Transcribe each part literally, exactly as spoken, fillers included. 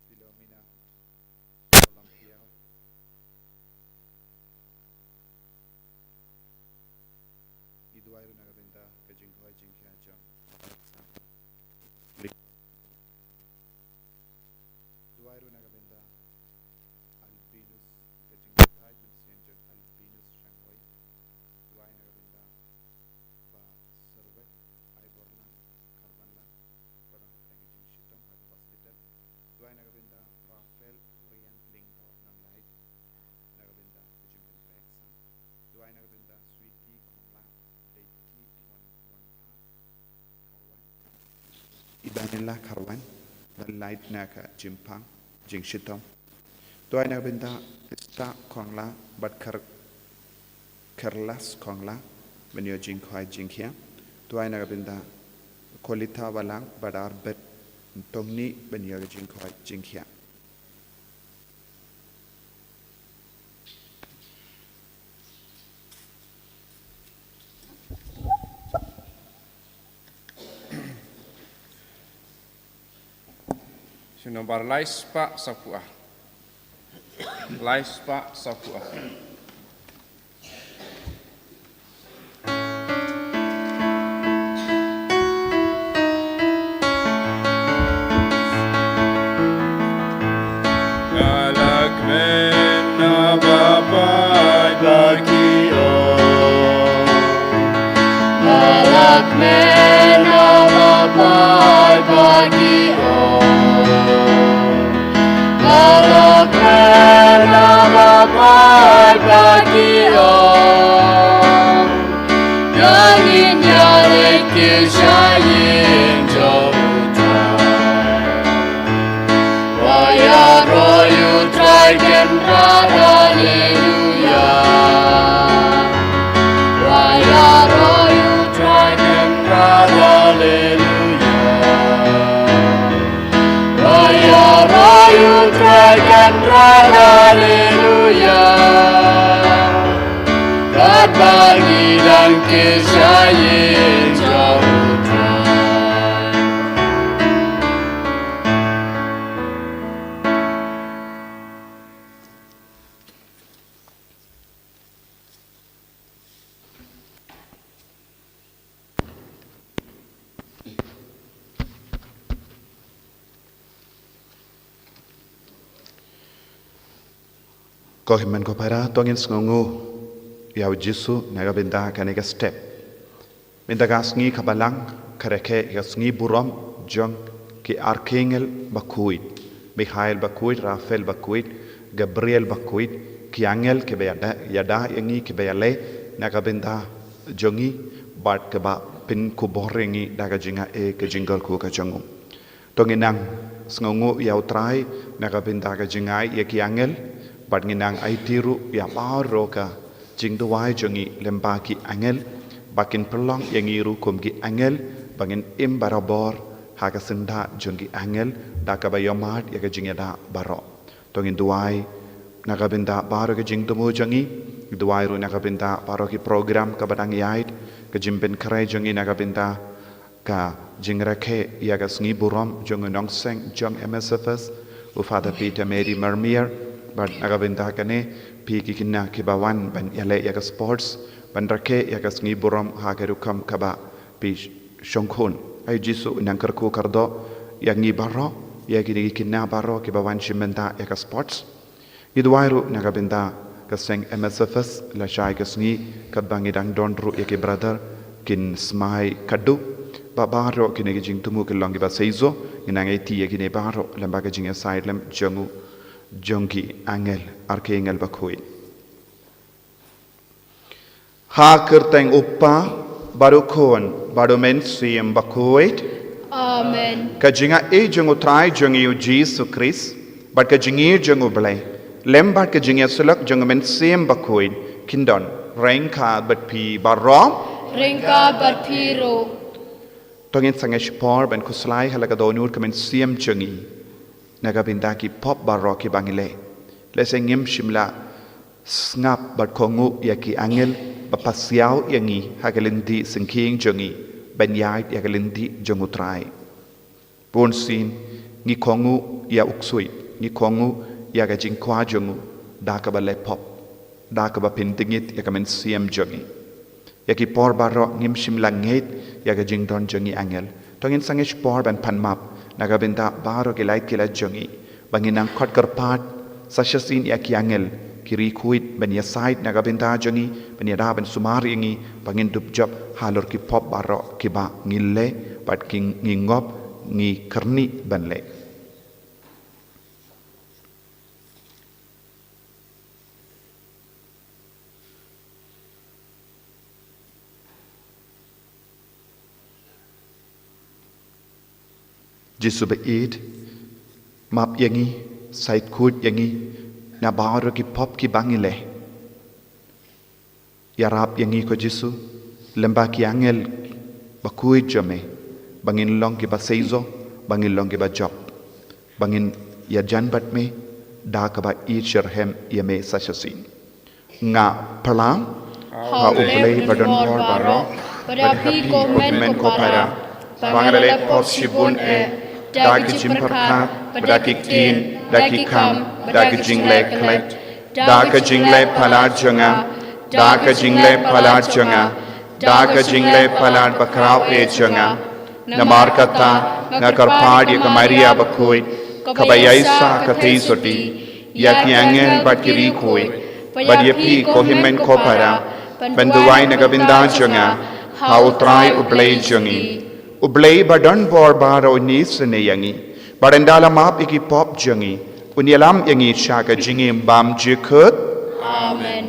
Philomena Olympia. Ngi duwai ruh na ka bynta ka jingkhawai jingkhia jong Alexa. Duwai ruh na ka bynta Albinus, ka jingbatai mynsiem jong Albinus Shangwei. Duwai na ka bynta Bah Serwet Aiborlang Kharwanlang, ba don hapdeng ka jingshitom ha ka hospital. Duwai na ka bynta Raphael Rian Lyngdoh Nonglait, na ka bynta ka jingpynkhreh ka sang. Duwai na ka bynta Sweety Khongla, Deiti Mon Monpha Kharwan, Ibanila Kharwan, Nonglait na ka jingpang jingshitom. Duwai na ka bynta Ista Khongla bad Kar Kyrlas Khongla ban ïoh jingkhawai jingkhia. Duwai na ka bynta Kolita Walang bad Arbet Tongni ban ïoh jingkhawai jingkhia. Shi nombar lai spah saphew ar. Lai spah saphew ar. Nga la kmen na ba paid ba ki ong. Nga la kmen na ba paid ba ki ong. Nga la kmen na ba paid ba ki ong. Ïa ngin ïaleit ki sha ïing jong U Trai. Wa ïaroh ïa U Trai, Kynrad, haleluya. Wa ïaroh ïa U Trai, Kynrad, haleluya. Wa ïaroh ïa U Trai, Kynrad, haleluya. Katba ngi dang kiew sha ïing jong U Trai. Ko hynmen ko para, to ngin sngewnguh ïa U Jisu na ka bynta kane ka step. Mynta ka sngi ka Balang ka rakhe ïa ka sngi burom jong ki arkangel bakhuid, Mikhael bakhuid, Raphael bakhuid, Gabriel bakhuid, ki angel kiba ïada, ïada ïa ngi, kiba ïaleh na ka bynta jong ngi bad kiba pynkupbor ïa ngi da ka jingai, ka jingkyrkhu ka jong u. To ngin nang sngewnguh ïa U Trai na ka bynta ka jingai ïa ki angel, bad ngin nang aiti ruh ïa baroh ka jingduwai jong ngi lyngba ki angel, ba kin pynlong ïa ngi ruh kum ki angel, ba ngin im barabor ha ka syndah jong ki angel da kaba ïohmad ïa ka jingïada baroh. To ngin duwai na ka bynta baroh ka jingthmu jong ngi, duwai ruh na ka bynta baroh ki program kaba dang ïaid, ka jingpynkhreh jong ngi na ka bynta ka jingrakhe ïa ka sngi burom jong u nongseng jong M S F S, u Father Peter Mary Mermier, bad na ka bynta kane phi ki khynnah kiba wan ban ïaleh ïa ka sports, ban rakhe ïa ka sngi burom ha ka rukom kaba phi shongkhun. Ai Jisu, nang kyrkhu kyrdoh ïa ngi baroh, ïa kine ki khynnah baroh kiba wan shim bynta ïa ka sports. Ngi duwai ruh na ka bynta ka seng M S F S, lashai ka sngi katba ngi dang don ruh ïa ki brother kin smai khadduh, ba baroh kine ki jingthmu kin long kiba seisoh. Ngin nang aiti ïa kine baroh lyngba ka jingïasaid lem jong u, jong ki angel, arkangel bakhuid. Ha ka kyrteng U Kpa, bad U Khun, bad U Mynsiem Bakhuid. Amen. Ka jingai jong U Trai jong ngi U Jisu Khrist, bad ka jingïeit jong U Blei, lem bad ka jingïasyllok jong U Mynsiem Bakhuid, kin don ryngkat bad phi baroh. Ryngkat bad phi ruh. To ngin sangeh shipor ban khuslai ha la ka dohnud ka mynsiem jong ngi na ka bynta ki pop baroh kiba ngi leh. Lehse ngim shym la sngap bad kohnguh ïa ki angel ba pasiaw ïa ngi ha ka lynti syngkien jong ngi ban ïaid ïa ka lynti jong U Trai. Bunsien ngi kohnguh ïa u ksuid, ngi kohnguh ïa ka jingkwah jong u da kaba leh pop, da kaba pyndngit ïa ka mynsiem jong ngi. Ïa ki por baroh ngim shym la ngeit ïa ka jingdon jong i angel. To ngin sangeh por ban pan map na ka bynta baroh ki lait ki lait jong ngi, ba ngin nang khot kyrpad sa shisien ïa ki angel, ki riewkhuid ban ïasaid na ka bynta jong ngi, ban ïada ban sumar ïa ngi ba ngin dup jop halor ki pop baroh kiba ngi leh bad ki ngi ngop, ngi kyrni ban leh. Jisu ba ïeit, map ïa ngi, said khuid ïa ngi na baroh ki pop kiba ngi leh. Ïarap ïa ngi ko Jisu lem bad ki angel bakhuid jong me, ba ngin long kiba seisoh, ba ngin long kiba jop, ba ngin ïajan bad me da kaba ïeit shitrhem ïa me sa shisien. Nga pyrshang ha U Blei ba don bor baroh, bad ha phi ko hynmen ko para, ba nga la leh pop shibun eh, da ki jingpyrkhat, bad da ki ktien, da ki kam, bad da ki jingleh khleh, da ka jingleh palat jong nga, da ka jingleh palat jong nga, da ka jingleh palat bakhraw eh jong nga. Namar kata nga kyrpad ïa ka Maria bakhuid, kaba ïaisah ka theisotti, ïa ki angel bad ki riewkhuid, bad ïa phi ko hynmen ko para, ban duwai na ka bynta jong nga ha U Trai U Blei jong ngi. U Blei ba don bor baroh un isynei ïa ngi, bad ynda la map ïa ki pop jong ngi, un ïalam ïa ngi sha ka jingim bymjukut. Amen.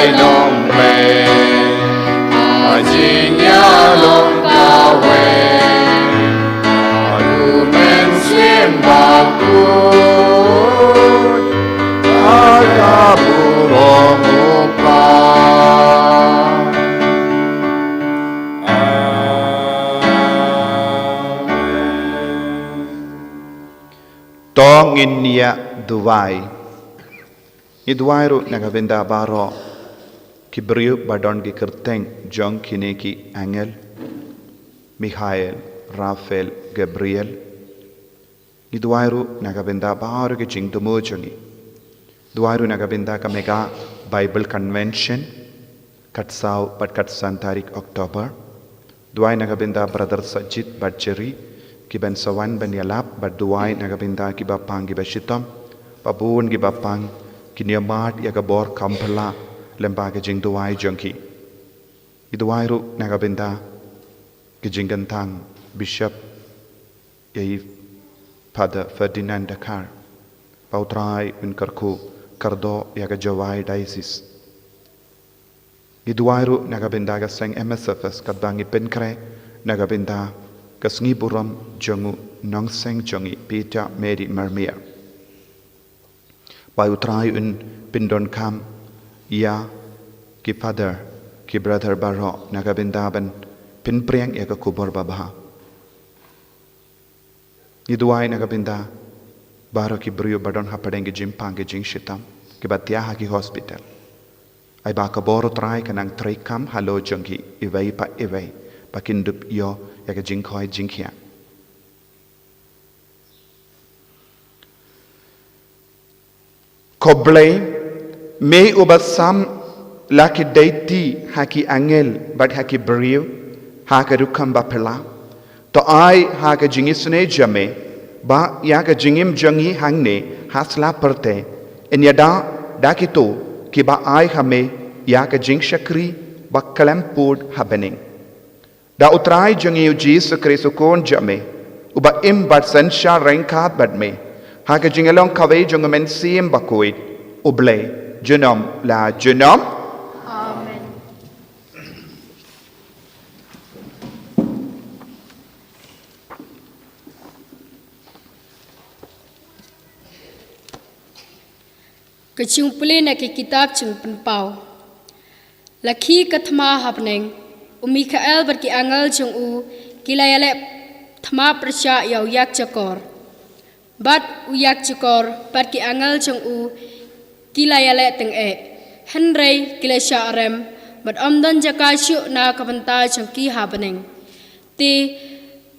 Nongpei, a jingïalong kawei, a U Mynsiem Bakhuid, ha ka burom U Kpa. Amen. To ngin ïa duwai. Ngi duwai ruh na ka bynta baroh ki briew ba don ki kyrteng jong kine ki angel, Mikhael, Raphael, Gabriel. Ngi duwai ruh na ka bynta baroh ki jingthmu jong ngi. Duwai ruh na ka bynta ka Mega Bible Convention, katsaw bad katsan tarik October. Duwai na ka bynta Brother Sajid bad Jerry, ki ban sa wan ban ïalap, bad duwai na ka bynta kiba pang kiba shitom, ba bun kiba pang kin ïa mad ïa ka bor kham phylla lyngba ka jingduwai jong ki. Ngi duwai ruh na ka bynta ka jingkyntang Bishop ïa i Father Ferdinand Dkhar, ba U Trai un kyrkhu kyrdoh ïa ka Jowai Diocese. Ngi duwai ruh na ka bynta ka seng M S F S, katba ngi pynkhreh na ka bynta ka sngi burom jong u nongseng jong ngi Peter Mary Marmia. Ba U Trai un pyndonkam ïa ki father, ki brother baroh na ka bynta ban pynpriang ïa ka khubor babha. Ngi duwai na ka bynta baroh ki briew ba don hapdeng ki jingpang ki jingshitom, kiba thiah ha ki hospital. Ai ba ka bor U Trai ka nang treikam halor jong ki iwei pa iwei, ba kin dup ïoh ïa ka jingkhoi jingkhiah. Ko Blei, me uba sam la ki deiti ha ki angel bad ha ki briew ha ka rukom ba phylla, to ai ha ka jingisynei jong me ba ïa ka jingim jong ngi hangne ha sla pyrthei yn ïada da kito kiba ai ha me ïa ka jingshakri ba khlem pud ha bneng. Da U Trai jong ngi U Jisu Khrist U Khun jong me, uba im bad synshar ryngkat bad me ha ka jinglong kawei jong U Mynsiem Bakhuid, U Blei junom la junom. Amen. Ka jingpule na ka kitab Jingpynpaw. La khie ka thma ha bneng, u Mikhael bad ki angel jong u ki la ïaleh thma pyrshah ïa u ïakjakor. Bad u ïakjakor bad ki angel jong u ki la ïaleh tyngeh, hynrei ki la shah rem, bad ym don jaka shuh na ka bynta jong ki ha bneng. Te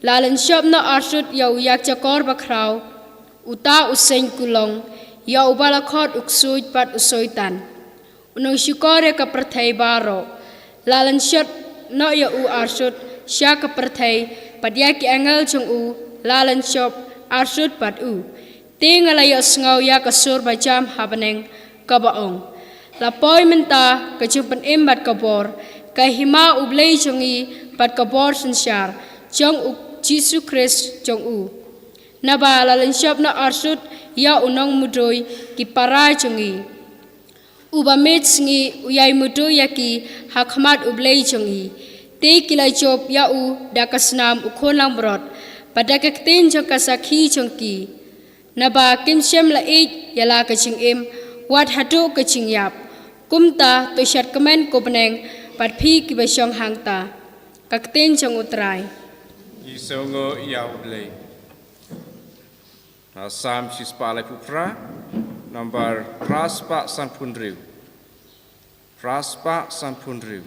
la lynshop noh arsut ïa u ïakjakor bakhraw, uta u seng kulong, ïa uba la khot u Ksuid bad u Soitan, u nongshukor ïa ka pyrthei baroh. La lynshop noh ïa u arsut sha ka pyrthei, bad ïa ki angel jong u la lynshop arsut bad u. Te nga la ïohsngew ïa ka sur ba jam ha bneng, kaba ong: La poi mynta ka jingpynim bad ka bor, ka hima U Blei jong ngi bad ka bor synshar jong U Jisu Khrist jong u. Naba la lynshop noh arsut ïa u nongmudui ki para jong ngi, uba miet sngi u ïai mudui ïa ki ha khmat U Blei jong ngi. Te ki la jop ïa u da ka snam u khun langbrot, bad da ka ktien jong ka sakhi jong ki. Naba kim shym la ïeit ïa la ka jingim, wat haduh ka jingïap. Kumta to shad kmen ko bneng bad phi kiba shong hangta. Ka ktien jong U Trai. Ngi sngewnguh ïa U Blei. Na Salm shispah laiphew phra, nambar phra spah sanphew hynriew. Phra spah sanphew hynriew.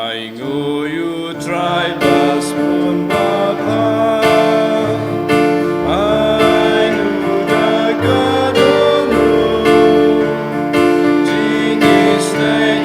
Ainguh ïa U Trai ba sbun ba bha. Ainguh da ka dohnud. Jingisynei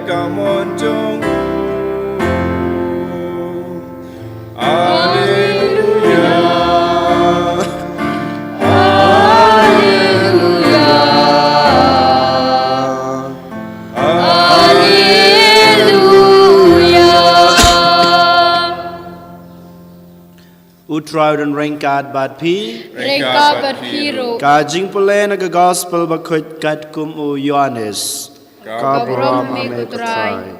Come on, jong. Alleluia. Alleluia. Alleluia. U Trai un ryngkat bad phi. Ryngkat bad phi ruh. Ka jingpule na ka gospel bakhuid katkum u Ïoannis. Ka burom ha me ko Trai.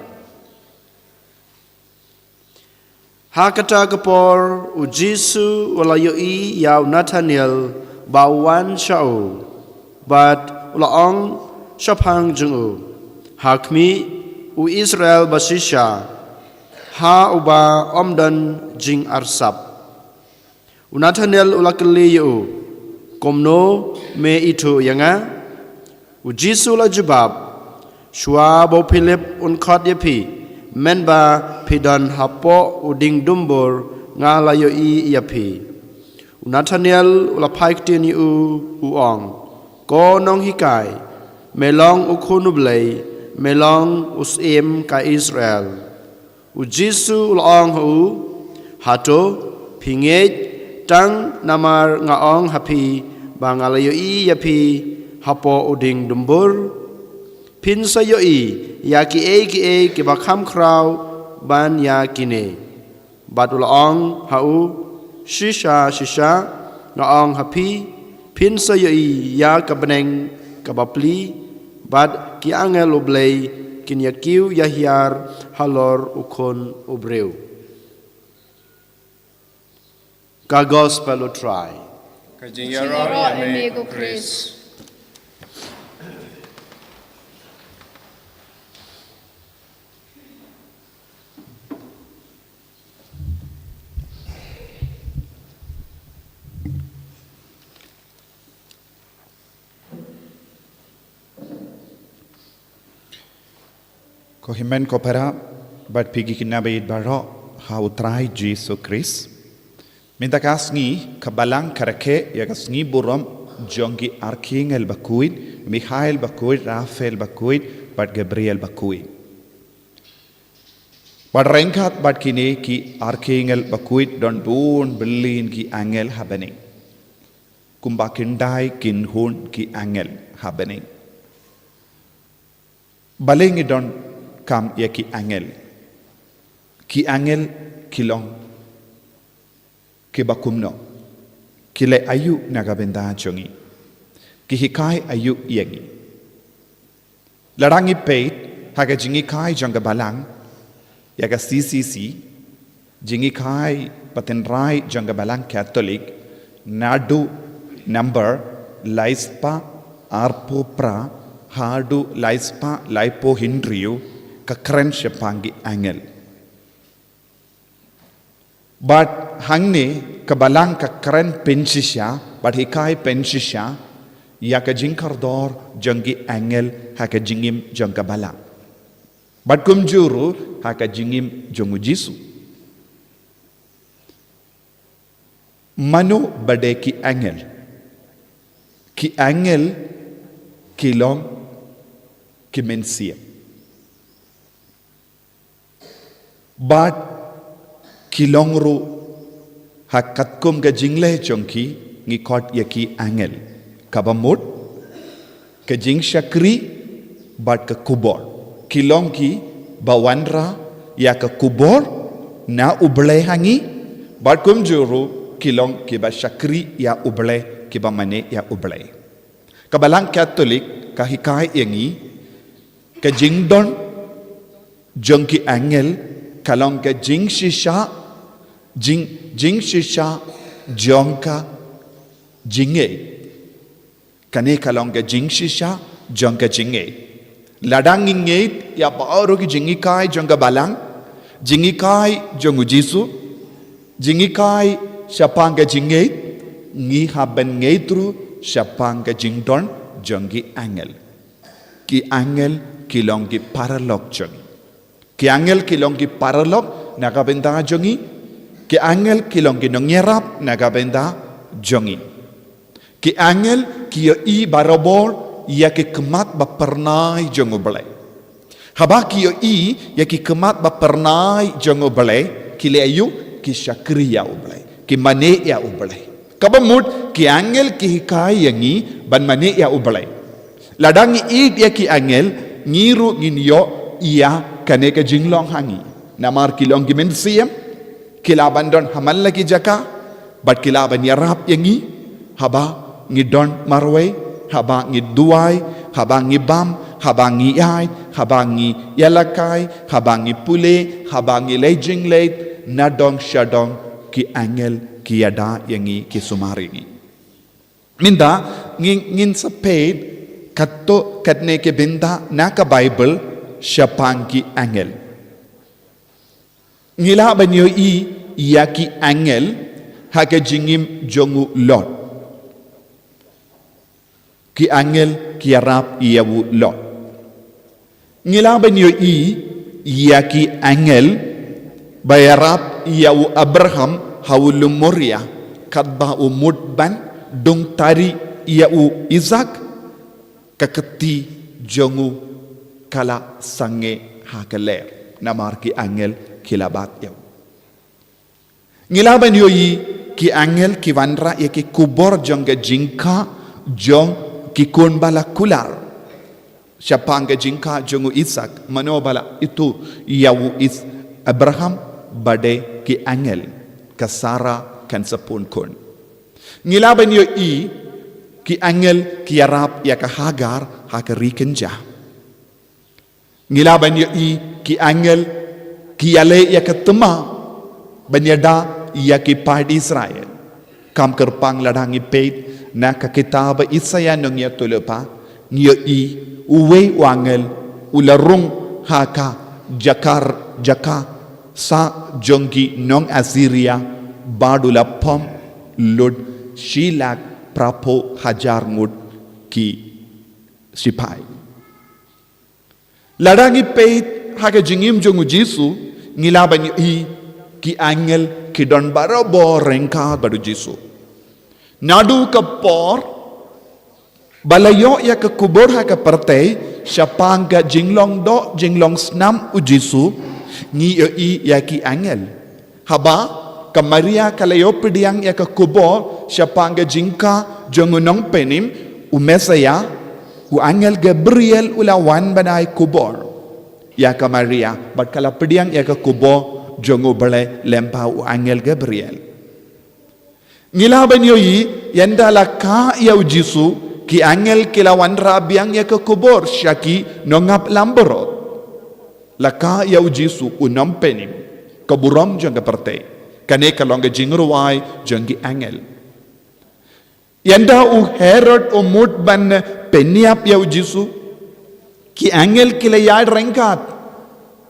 Ha kata ka por u Jisu u la ïohi ïa u Nathanael ba u wan sha u, bad u la ong shaphang jong u, ha khmih u Israel bashisha, ha uba ym don jingarsap. U Nathanael u la kylli ïa u, kumno me ithuh ïa nga? U Jisu u la jubab, shuwa ba u Philip un khot ïa phi, mynba phi don hapoh u dieng dumbur nga la ïohi ïa phi. U Nathanael u la phai ktien ïa u, u ong, ko nonghikai, me long u khun u Blei, me long u syiem ka Israel. U Jisu u la ong ha u, hato phi ngeit tang namar nga ong ha phi ba nga la ïohi ïa phi hapoh u dieng dumbur? Phin sa ïohi ïa kiei kiei kiba kham khraw ban ïa kine. Bad u la ong ha u, shisha shisha nga ong ha phi, phin sa ïohi ïa ka bneng kaba pli, bad ki angel u Blei kin ïa kiew ïa hiar halor u Khun u briew. Ka gospel u Trai. Ka jingïaroh ïa me ko Khrist. Ko hynmen ko para, bad phi ki khynnah baieit baroh ha u Trai Jisu Khrist. Mynta ka sngi ka Balang ka rakhe ïa ka sngi burom jong ki archangel bakhuid, Mikhael bakhuid, Raphael bakhuid, bad Gabriel bakhuid. Bad ryngkat bad kine ki archangel bakhuid don bun billion ki angel ha bneng. Kumba khyndai khynhun ki angel ha bneng. Balei ngi donkam ïa ki angel? Ki angel ki long kiba kumno? Ki leh aïu na ka bynta jong ngi? Ki hikai aïu ïa ngi? Lada ngi peit ha ka jinghikai jong ka Balang ïa ka C C C, jinghikai ba tynrai jong ka Balang Katholik, naduh number laispah arphew phra haduh laispah laiphew hynriew, ka kren shaphang ki angel. Bad hangne ka Balang ka kren pynshisha, bad hikai pynshisha ïa ka jingkordor jong ki angel ha ka jingim jong ka Balang. Bad kumjuh ruh ha ka jingim jong u Jisu. Mano ba dei ki angel? Ki angel ki long ki mynsiem. Bad ki long ruh ha katkum ka jingleh jong ki ngi khot ïa ki angel. Kaba mut, ka jingshakri bad ka kubor. Ki long kiba wanrah ïa ka kubor na U Blei ha ngi, bad kumjuh ruh ki long kiba shakri ïa U Blei, kiba mane ïa U Blei. Ka Balang Katholik ka hikai ïa ngi, ka jingdon jong ki angel ka long ka jingshisha, jing, jingshisha jong ka jingngeit. Kane ka long ka jingshisha jong ka jingngeit. Lada ngi ngeit ïa baroh ki jinghikai jong ka Balang, jinghikai jong u Jisu, jinghikai shaphang ka jingngeit, ngi hap ban ngeit ruh shaphang ka jingdon jong ki angel. Ki angel ki long ki paralok jong ngi. Ki angel ki long ki paralok na ka bynta jong ngi. Ki angel ki long ki nongïarap na ka bynta jong ngi. Ki angel ki ïohi barabor ïa ki khmat ba phyrnai jong U Blei. Haba ki ïohi ïa ki khmat ba pyrnai jong U Blei, ki leh aïu? Ki shakri ïa U Blei, ki mane ïa U Blei. Kaba mut ki angel ki hikai ïa ngi ban mane ïa U Blei. Lada ngi ïeit ïa ki angel, ngi ruh ngin ïoh ïa kane ka jinglong ha ngi. Namar ki long ki mynsiem, ki lah ban don ha man la ki jaka, bad ki lah ban ïarap ïa ngi, haba ngi don marwei, haba ngi duwai, haba ngi bam, haba ngi ïaid, haba ngi ïalehkai, haba ngi pule, haba ngi leit jingleit, nadong shadong ki angel ki ïada ïa ngi, ki sumar ïa ngi. Mynta, ngin, ngin sa peit katto katne ki bynta na ka Baibl shaphang ki angel. Ngi lah ban ïohi ïa ki angel ha ka jingim jong u Lot. Ki angel ki ïarap ïa u Lot. Ngi lah ban ïohi ïa ki angel ba ïarap ïa u Abraham ha u lum Moria, katba u mut ban dung tari ïa u Isaak, ka kti jong u ka la sangeh ha ka lyer, namar ki angel ki la bat ïa u. Ngi lah ban ïohi ki angel ki wanrah ïa ki khubor jong ka jingkha jong ki khun ba la kular. Shaphang ka jingkha jong u Isaak, mano ba la ithuh ïa u Is-, Abraham? Ba dei ki angel, ka Sara kan sa pun khun. Ngi lah ban ïohi ki angel ki ïarap ïa ka Hagar ha ka ri kynja. Ngi lah ban ïohi ki angel ki ïaleh ïa ka thma ban ïada ïa ki paid Israel. Kam kyrpang lada ngi peit na ka kitab Isaïah nongïathuhlypa, ngi ïohi uwei u angel u la rung ha ka jaka, jaka sah jong ki nong Assyria, bad u la pom lut shi lak phraphew hajar ngut ki sipai. Lada ngi peit ha ka jingim jong u Jisu, ngi lah ban ïohi ki angel ki don barabor ryngkat bad u Jisu. Naduh ka por ba la ïoh ïa ka khubor ha ka pyrthei shaphang ka jinglong doh jinglong snam u Jisu, ngi ïohi ïa ki angel. Haba ka Maria ka la ïoh pdiang ïa ka khubor shaphang ka jingkha jong u Nongpynim, u Messaïah, u angel Gabriel u la wan ban ai khubor ïa ka Maria, bad ka la pdiang ïa ka khubor jong U Blei lem bad u angel Gabriel. Ngi lah ban ïohi, ynda la kha ïa u Jisu, ki angel ki la wanrah biang ïa ka khubor sha ki nongap langbrot. La kha ïa u Jisu u Nongpynim, ka burom jong ka pyrthei. Kane ka long ka jingrwai jong ki angel. Ynda u Herod u mut ban pynïap ïa u Jisu, ki angel ki la ïaid ryngkat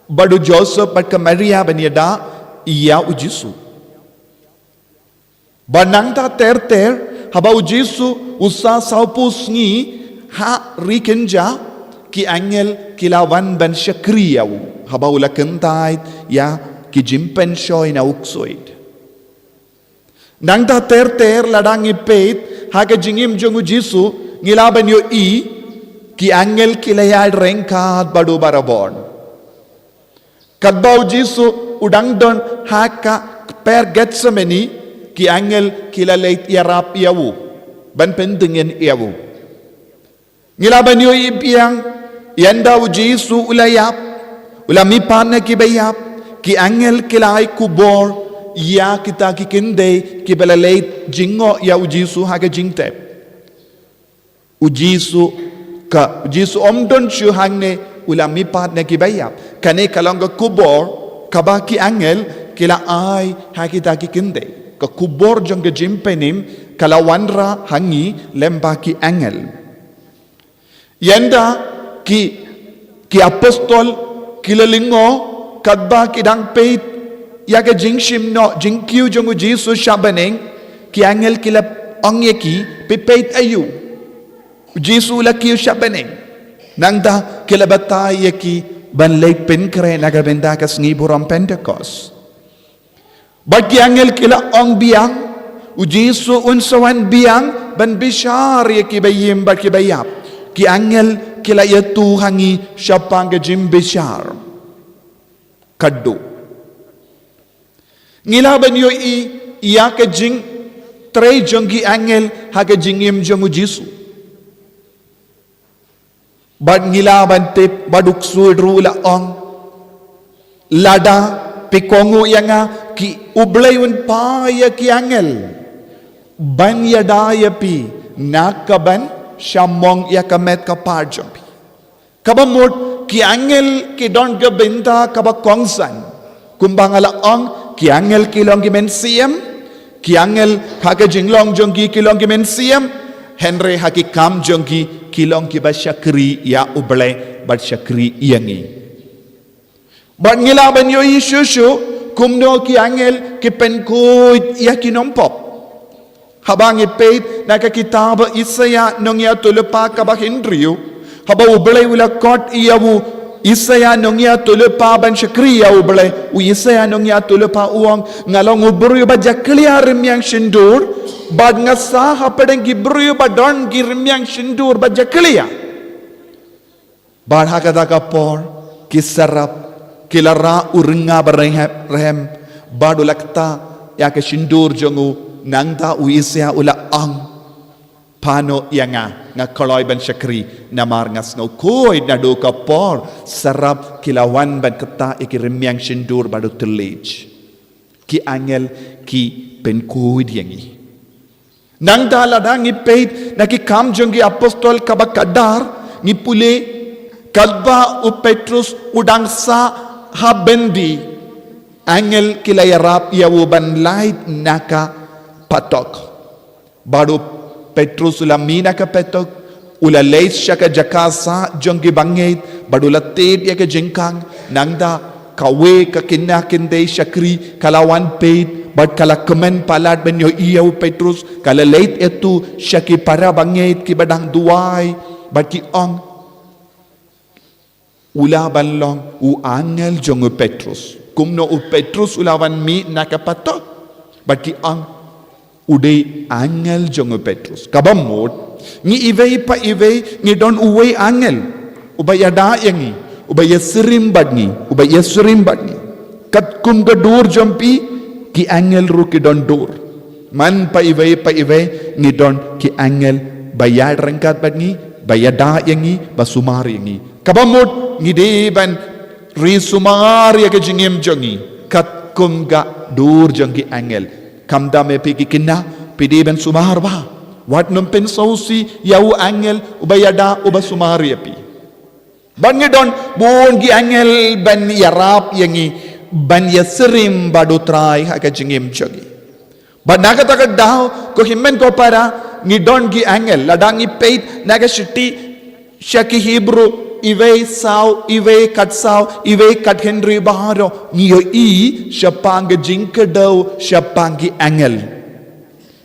bad u Joseph bad ka Maria ban ïada ïa u Jisu. Bad nangta ter ter, haba u Jisu u sah sawphew sngi ha ri kynja, ki angel ki la wan ban shakri ïa u, haba u la kyntait ïa ki jingpynshoi na u ksuid. Nangta ter ter, lada ngi peit ha ka jingim jong u Jisu, ngi lah ban ïohi ki angel ki la ïaid ryngkat bad u barabor. Katba u Jisu u dang don ha ka kper Gethsemane, ki angel ki la leit ïarap ïa u, ban pyntngen ïa u. Ngi lah ban ïohi biang, ynda u Jisu u la ïap, u la mihpat na kiba ïap, ki angel ki la ai khubor ïa kita ki kynthei kiba la leit jngoh ïa u Jisu ha ka jingtep. U Jisu ka, u Jisu um don shuh hangne, u la mihpat na kiba ïap. Kane ka long ka khubor kaba ki angel ki la ai ha kita ki kynthei. Ka khubor jong ka jingpynim ka la wanrah ha ngi lem bad ki angel. Ynda ki, ki apostol ki la lyngngoh katba ki dang peit ïa ka jingshim noh jingkiew jong u Jisu sha bneng, ki angel ki la ong ïa ki, phi peit aïu? U Jisu u la kiew sha bneng. Nangta ki la batai ïa ki ban leit pynkhreh na ka bynta ka sngi burom Pentekost. Bad ki angel ki la ong biang, u Jisu un sa wan biang ban bishar ïa kiba im bad kiba ïap. Ki angel ki la ïathuh ha ngi shaphang ka jingbishar. Khatduh, ngi lah ban ïohi ïa ka jingtrei jong ki angel ha ka jingim jong u Jisu. Bad ngi lah ban tip, bad u ksuid ruh u la ong, lada phi kohnguh ïa nga, ki, U Blei un phah ïa ki angel ban ïada ïa phi na ka ban sha mong ïa ka met ka phad jong phi. Kaba mut, ki angel ki don ka bynta kaba kongsan. Kumba nga la ong, ki angel ki long ki mynsiem, ki angel ha ka jinglong jong ki ki long ki mynsiem, hynrei ha ki kam jong ki ki long kiba shakri ïa U Blei bad shakri ïa ngi. Bad ngi lah ban ïohi shuh shuh kumno ki angel ki pynkhuid ïa ki nongpop. Haba ngi peit na ka kitab Isaïah nongïathuhlypa kaba hynriew, haba U Blei u la khot ïa u Isaïah nongïathuhlypa ban shakri ïa U Blei, u Isaïah nongïathuhlypa u ong, nga long u briew ba jakhlia rymmiang shyndur, bad nga sah hapdeng ki briew ba don ki rymmiang shyndur ba jakhlia. Bad ha kata ka por, ki serap ki la rah u rynga ba rhem, rhem, bad u la kta ïa ka shyndur jong u. Nangta u Isaïah u la ong, phah noh ïa nga, nga kloi ban shakri, namar nga sngewkhuid naduh ka por serap ki la wan ban kta ïa ki rymmiang shyndur bad u thylliej. Ki angel ki pynkhuid ïa ngi. Nangta lada ngi peit na ki Kam jong ki Apostol kaba khatdar, ngi pule, katba u Petrus u dang sah ha byndi, angel ki la ïarap ïa u ban lait na ka phatok. Bad u Petrus u la mih na ka phatok, u la leit sha ka jaka sah jong ki bangeit, bad u la tip ïa ka jingkhang. Nangta kawei ka khynnah khyndai shakri ka la wan peit, bad ka la kmen palat ban ïohi ïa u Petrus, ka la leit ïathuh sha ki para bangeit kiba dang duwai, bad ki ong, u lah ban long u angel jong u Petrus. Kumno u Petrus u lah ban mih na ka phatok? Bad ki ong, u dei angel jong u Petrus. Kaba mut, ngi iwei pa iwei ngi don uwei angel uba ïada ïa ngi, uba ïasyriem bad ngi, uba ïasyriem bad ngi. Katkum ka dur jong phi, ki angel ruh ki don dur. Man pa iwei pa iwei ngi don ki angel ba ïaryngkat bad ngi, ba ïada ïa ngi, ba sumar ïa ngi. Kaba mut, ngi dei ban ri sumar ïa ka jingim jong ngi katkum ka dur jong ki angel. Khamtam eh phi ki khynnah, phi dei ban sumar bha. Wat nym pynsngewsih ïa u angel uba ïada, uba sumar ïa phi. Bad ngi don bun ki angel ban ïarap ïa ngi, ban ïasyriem bad u Trai ha ka jingim jong ngi. Bad na kata ka daw, ko hynmen ko para, ngi don ki angel. Lada ngi peit na ka shithi sha ki Hebru, iwei saw, iwei khatsaw, iwei khathynriew baroh, ngi ïohi shaphang ka jingkdew shaphang ki angel.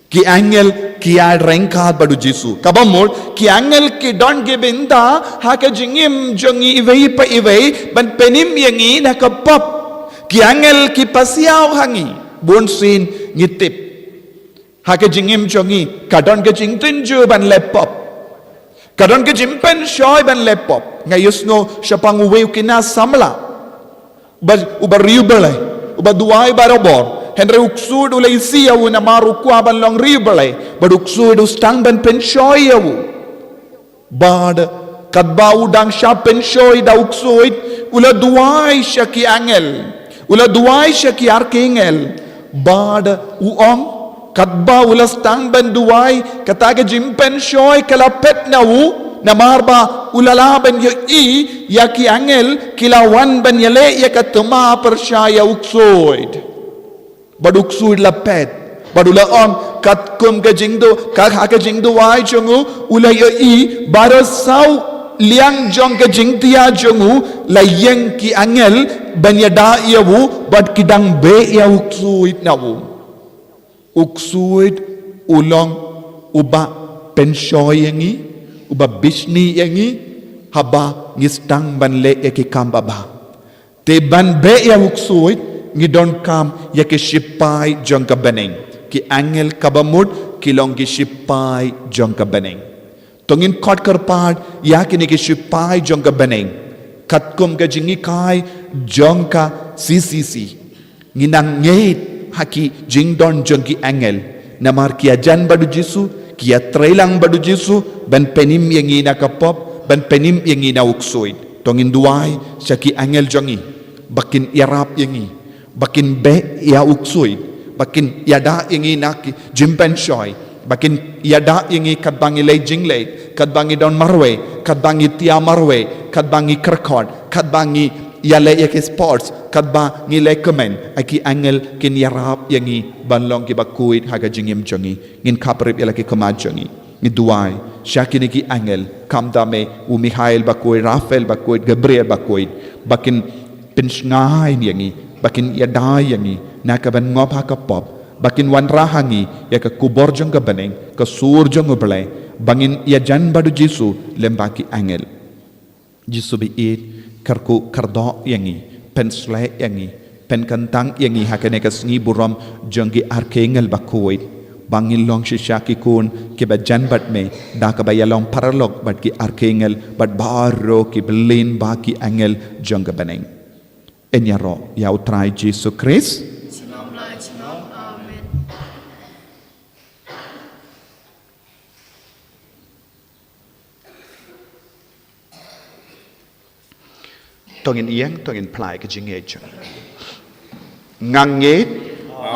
Ki angel ki ïaryngkat bad u Jisu. Kaba mut, ki angel ki don ki bynta ha ka jingim jong ngi iwei pa iwei, ban pynim ïa ngi na ka pop. Ki angel ki pasiaw ha ngi. Bunsien ngi tip, ha ka jingim jong ngi ka don ka jingtynjuh ban leh pop. Ka don ka jingpynshoi ban leh pop. Nga ïohsngew shaphang uwei u khynnah samla uba, uba riewblei, uba duwai barabor. Hynrei u ksuid u la isih ïa u namar u kwah ban long riewblei. Bad u ksuid u sdang ban pynshoi ïa u. Bad katba u dang shah pynshoi da u ksuid, u la duwai sha ki angel, u la duwai sha ki arkangel. Bad u ong, katba u la sdang ban duwai, kata ka jingpynshoi ka la phet na u, namar ba u la lah ban ïohi ïa ki angel ki la wan ban ïaleh ïa ka thma pyrshah ïa u ksuid. Bad u ksuid la phet. Bad u la ong, katkum ka jingdu, ka, ha ka jingduwai jong u, u la ïohi baroh saw liang jong ka jingtiar jong u la ïeng ki angel ban ïada ïa u, bad ki dang beh ïa u ksuid na u. U ksuid u long uba pynshoi ïa ngi, uba bishni ïa ngi, haba ngi sdang ban leh ïa ki kam babha. Te ban beh ïa u ksuid, ngi donkam ïa ki shipai jong ka bneng. Ki angel kaba mut ki long ki shipai jong ka bneng. To ngin khot kyrpad ïa kine ki shipai jong ka bneng, katkum ka jinghikai jong ka C C C. Ngin nang ngeit ha ki jingdon jong ki angel, namar ki ïajan bad u Jisu, ki ïatreilang bad u Jisu ban pynim ïa ngi na ka pop, ban pynim ïa ngi na u ksuid. To ngin duwai sha ki angel jong ngi ba kin ïarap ïa ngi, ba kin beh ïa u ksuid, ba kin ïada ïa ngi na ki jingpynshoi, ba kin ïada ïa ngi katba ngi leh jingleh, katba ngi don marwei, katba ngi tia marwei, katba ngi kyrkot, katba ngi ïaleh ïa ki sports, katba ngi leh kmen, ha ki angel kin ïarap ïa ngi ban long kiba khuid ha ka jingim jong ngi. Ngin khapbrip ïa la ki khmat jong ngi. Ngi duwai sha kine ki angel, khamtam eh u Mikhael bakhuid, Raphael bakhuid, Gabriel bakhuid, ba kin pynshngaiñ ïa ngi, ba kin ïada ïa ngi na ka ban ngop ha ka pop, ba kin wanrah ha ngi ïa ka khubor jong ka bneng, ka sur jong U Blei, ba ngin ïajan bad u Jisu lem bad ki angel. Jisu baieit, kyrkhu kyrdoh ïa ngi, pynsleh ïa ngi, pynkyntang ïa ngi ha kane ka sngi burom jong ki archangel bakhuid, ba ngin long shisha ki khun kiba jan bad me, da kaba ïalong paralok bad ki archangel bad baroh ki bylliñ bad ki angel jong ka bneng. Yn ïaroh ïa U Trai Jisu Khrist. Shalom, shalom. Amen. To ngin ïeng, to ngin plie ka jingngeit jong ngi. Nga ngeit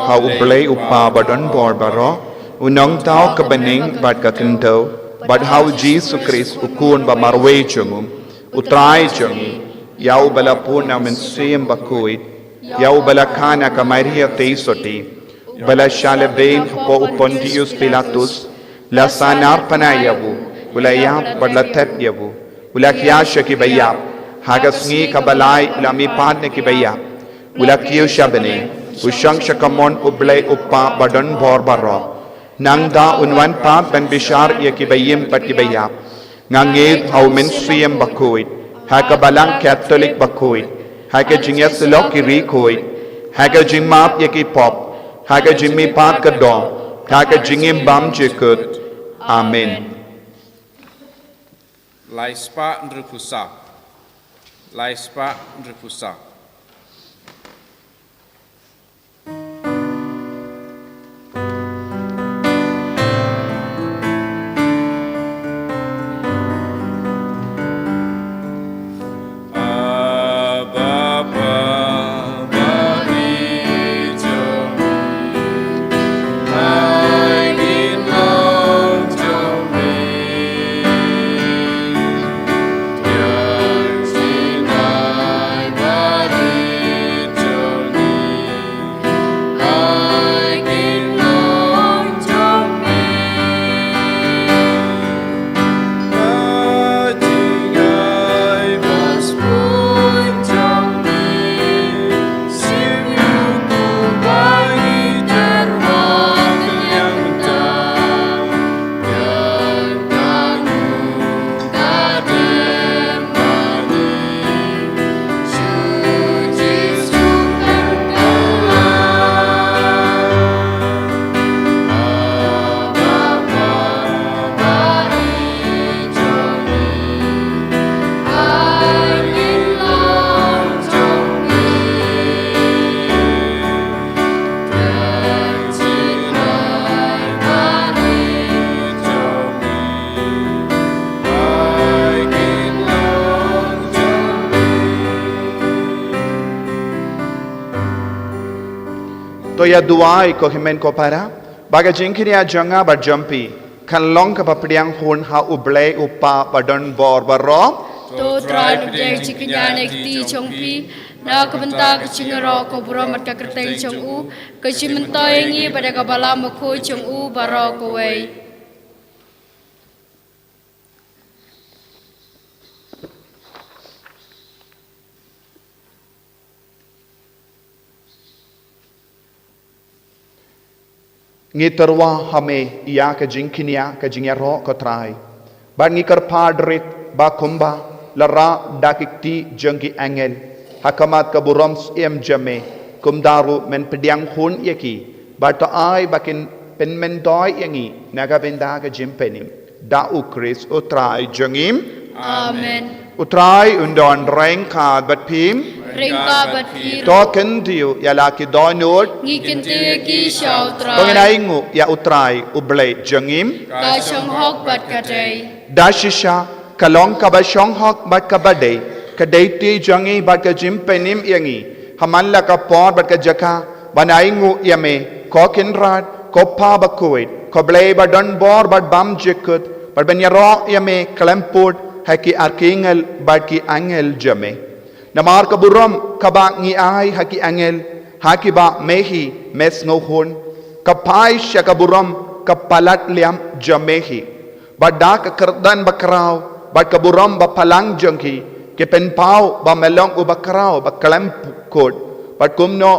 ha U Blei U Kpa badonbor baroh, U Nongthaw ka bneng bad ka khyndew, bad ha U Jisu Khrist U Khun ba marwei jong U, U Trai jong ngi, ïa uba la pun na U Mynsiem Bakhuid, ïa uba la kha na ka Maria Theisotti, ba la shah lehbeiñ hapoh u Pontius Pilatus, la sahnarphna ïa u, u la ïap bad la thep ïa u, u la khia sha kiba ïap, ha ka sngi kaba lai u la mihpat na kiba ïap, u la kiew sha bneng, u shong sha kamon U Blei U Kpa badonbor baroh. Nangta un wan pat ban bishar ïa kiba im bad kiba ïap. Nga ngeit ha U Mynsiem Bakhuid, ha ka Balang Katholik bakhuid, ha ka jingïasyllok ki riewkhuid, ha ka jingmap ïa ki pop, ha ka jingmihpat ka doh, ha ka jingim bymjukut. Amen. Lai spah hynriewphew saw. Lai spah hynriewphew saw. To ïa duwai ko hynmen ko para, ba ka jingkñia jong nga bad jong phi kan long kaba pdiang hun ha U Blei U Kpa badonbor baroh. To Trai, pdiang jingkñia na ka kti jong phi, na ka bynta ka jingïaroh ka burom bad ka kyrteng jong u, ka jingmyntoi ïa ngi bad ïa ka Balang Bakhuid jong u baroh kawei. Ngi tyrwa ha me ïa ka jingkñia ka jingïaroh ko Trai. Bad ngi kyrpad rit ba kumba la rah da ki kti jong ki angel ha khmat ka burom syiem jong me, kumta ruh men pdiang hun ïa ki, bad to ai ba kin pynmyntoi ïa ngi na ka bynta ka jingpynim. Da U Khrist U Trai jong ngi. Amen. U Trai un don ryngkat bad phi. Ryngkat bad phi. To kyntiew ïa la ki dohnud. Ngi kyntiew ïa ki sha U Trai. To ngin ai nguh ïa U Trai U Blei jong ngi. Ka shong hok bad ka dei. Da shisha, ka long kaba shong hok bad kaba dei, ka dei ti jong ngi bad ka jingpynim ïa ngi, ha man la ka por bad ka jaka, ban ai nguh ïa me, ko Kynrad, ko Pa bakhuid, ko Blei ba don bor bad bym jukut, bad ban ïaroh ïa me khlem pud, ha ki archangel bad ki angel jong me. Namar ka burom kaba ngi ai ha ki angel, ha kiba me hi me sngewhun, ka phai sha ka burom ka palat liam jong me hi. Bad da ka kyrdan bakhraw, bad ka burom baphalang jong ki, ki pynpaw ba me long u bakhraw ba khlem kut, bad kumno